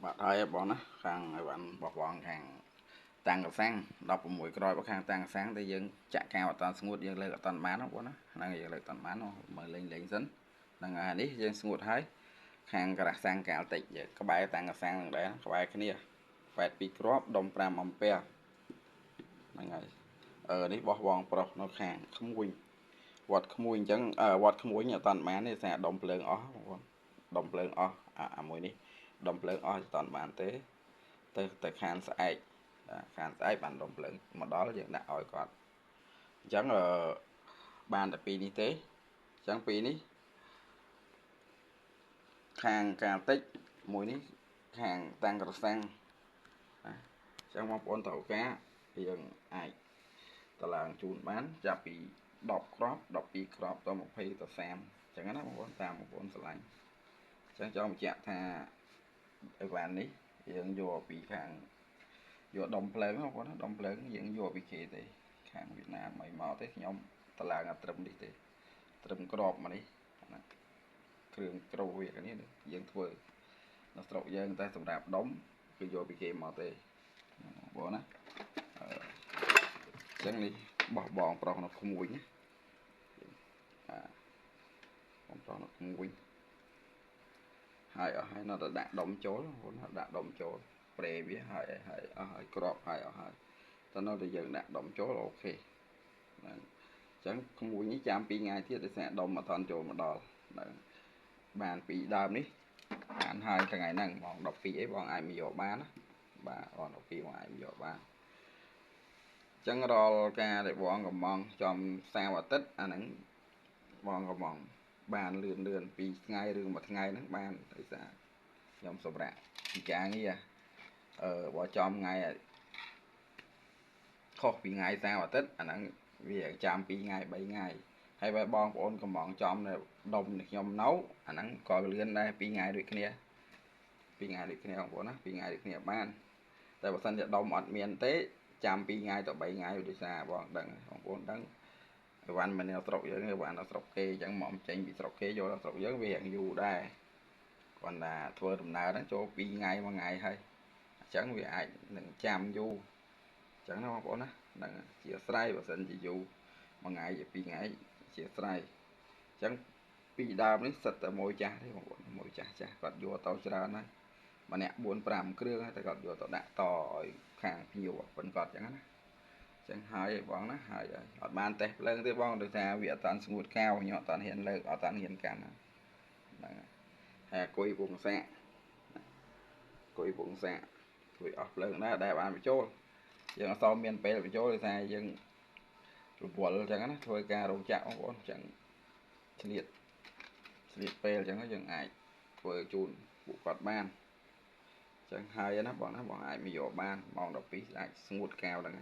បាត់ហើយបងណាខាងឲ្យបានបោះបងខាងតាំងកសាំង16ក្រោយបើខាងតាំងកសាំងតែយើងចាក់កាវអត់តាន់ស្ងួតយើងលើកអត់តាន់បានបងណាហ្នឹងយើងលើកតាន់បានមើលលេងលេងសិនហ្នឹងហើយនេះយើងស្ងួតហើយខាងក្រាស់សាំងកាលតិចក្បែរតាំងកសាំងនឹងដែរក្បែរគ្នា82គ្រាប់ដុំ5អំពែហ្នឹងហើយអឺនេះបោះវងប្រុសនៅខាងក្មួយវត្តក្មួយអញ្ចឹងវត្តក្មួយអត់តាន់បានទេសារដុំភ្លើងអស់បងប្អូនដុំភ្លើងអស់អាមួយនេះដុំភ្លើងអស់អត់តាន់បានទេទៅទៅខានស្អែកខានស្អែកបានដុំភ្លើងមកដល់យើងដាក់ឲ្យគាត់អញ្ចឹងអឺបានតែពីរនេះទេអញ្ចឹងពីរនេះខាងកាលតិចមួយនេះខាងតាំងក្រសាំងណាអញ្ចឹងបងប្អូនត្រូវការយើងអាចតឡើងជូនបានចាប់ពី10គ្រាប់12គ្រាប់ទៅ20ទៅ30អញ្ចឹងណាបងប្អូនតាមបងប្អូនស្រឡាញ់អញ្ចឹងចង់បញ្ជាក់ថាអីវ៉ាន់នេះយើងយកពីខាងយកដុំភ្លើងបងប្អូនដុំភ្លើងយើងយកពីគេទេខាងវៀតណាមអីមកទេខ្ញុំតឡើងអាត្រឹមនេះទេត្រឹមក្របមកនេះណាគ្រឿងក្រូវានេះយើងធ្វើនៅស្រុកយើងតែសម្រាប់ដុំគឺយកពីគេមកទេបងប្អូនណាអញ្ចឹងនេះបោះបងប្រុសនៅក្មួយណាបាទបងប្រុសនៅក្មួយហើយអស់ហើយនៅតែដាក់ដុំចូលបងប្អូនដាក់ដុំចូលប្រេវាហើយហើយអស់ហើយក្របហើយអស់ហើយតើនៅតែយើងដាក់ដុំចូលអូខេហ្នឹងអញ្ចឹងក្មួយនេះចាំ2ថ្ងៃទៀតដោយសារដុំអត់ទាន់ចូលមកដល់ហ្នឹងបានពីដើមនេះបានហើយថ្ងៃហ្នឹងម៉ោង12អីបងអាចមកយកបានណាបាទម៉ោង12បងអាចមកយកបានអញ្ចឹងរាល់ការដែលបងកំងចំសៅរ៍អាទិត្យអាហ្នឹងបងកំងបានលឿនលឿនពីថ្ងៃឬមួយថ្ងៃហ្នឹងបានដោយសារខ្ញុំសម្រាប់ពីការងារអឺបើចំថ្ងៃខុសពីថ្ងៃសៅរ៍អាទិត្យអាហ្នឹងវាចាំ2ថ្ងៃ3ថ្ងៃហើយបើបងប្អូនកំងចំនៅដុំនេះខ្ញុំនៅអាហ្នឹងក៏លឿនដែរ2ថ្ងៃដូចគ្នា2ថ្ងៃដូចគ្នាបងប្អូនណា2ថ្ងៃដូចគ្នាបានតែបើសិនជាដុំអត់មានទេចាំ2ថ្ងៃទៅ3ថ្ងៃដោយសារបងដឹងបងប្អូនដឹងអីវ៉ាន់មិននៅស្រុកយើងអីវ៉ាន់នៅស្រុកគេអញ្ចឹងមកចេញពីស្រុកគេយកដល់ស្រុកយើងវារៀងយូរដែរគ្រាន់តែធ្វើដំណើរហ្នឹងចូល2ថ្ងៃ1ថ្ងៃហើយអញ្ចឹងវាអាចនឹងចាំយូរអញ្ចឹងណាបងប្អូនណាហ្នឹងជាស្រ័យបើសិនជាយូរមួយថ្ងៃជា2ថ្ងៃជាស្រ័យអញ្ចឹងពីដើមនេះសិតតែមួយចាស់ទេបងប្អូនមួយចាស់ចាស់គាត់យកទៅច្រើនហើយម្នាក់4 5គ្រឿងហើយតែគាត់យកទៅដាក់តឲ្យខាងភ្ញៀវប៉ុនគាត់អញ្ចឹងណាអញ្ចឹងហើយបងណាហើយអត់បានតេស្តភ្លើងទេបងដោយសារវាអត់តាន់ស្ងួតកៅខ្ញុំអត់តាន់ហ៊ានលើកអត់តាន់ហ៊ានកាន់ហ្នឹងហើយអគុយពងសាក់គុយពងសាក់ជួយអស់ភ្លើងដែរដែលបានបញ្ចូលយើងអត់សមមានពេលបញ្ចូលដោយសារយើងរវល់អញ្ចឹងណាធ្វើការរោងចក្របងប្អូនអញ្ចឹងឆ្លៀតឆ្លៀតពេលអញ្ចឹងយើងអាចធ្វើជូនពួកគាត់បានអញ្ចឹងហើយណាបងណាបងអាចមកយកបានម៉ោង12អាចស្ងួតកៅហ្នឹង